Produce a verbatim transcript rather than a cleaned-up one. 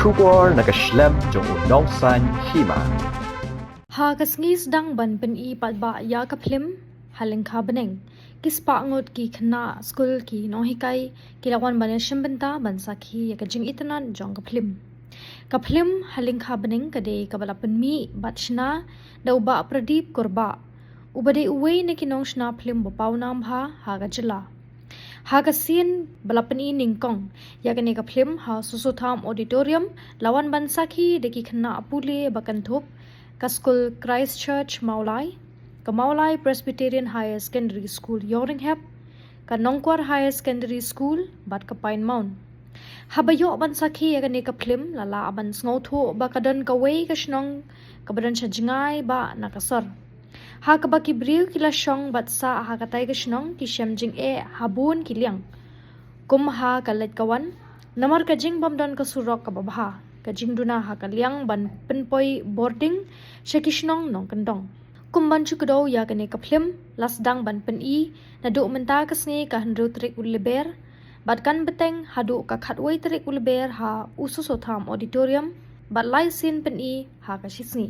Khubor na ka shlem jong u nongsan hima. Ha ka sngi sdang ban pyni pat ba ïa ka phlim ha lyngkha bneng, ki spah ngut ki khynnah skul ki nonghikai ki la wan ban ïashim bynta ban sakhi ïa ka jingitynnad jong ka phlim. Ka phlim ha lyngkha bneng ka dei kaba la pynmih bad shna da u Bah Pradip Kurbah, uba dei uwei na ki nongshna phlim ba paw nam bha ha ka jylla. Ha ka sien ba la pyni nyngkong ïa kane ka phlim ha Soso Tham Auditorium, la wan ban sakhi da ki khynnah pule ba kynthup ka skul Christ Church Mawlai, ka Mawlai Presbyterian Higher Secondary School Ïawringhep, ka Nongkwar Higher Secondary School bad ka Pine Mount. Haba ïoh ban sakhi ïa kane ka phlim, la lah ban sngewthuh ba ka don kawei ka shnong kaba don sha jngai ba na ka sor, ha kaba ki briew ki la shong bad sah ha katai ka shnong, ki shem jingeh ha bun ki liang, kum ha ka leit ka wan, namar ka jingbym don ka surok kaba bha, ka jingduna ha ka liang ban pynpoi bording sha ki shnong nongkyndong. Kum ban shu kdew ïa kane ka phlim, la sdang ban pyni naduh mynta ka sngi ka hynriew tarik u Lber bad kan bteng haduh ka khatwei tarik u Lber ha u Soso Tham Auditorium, bad lai sien pyni ha ka shisngi.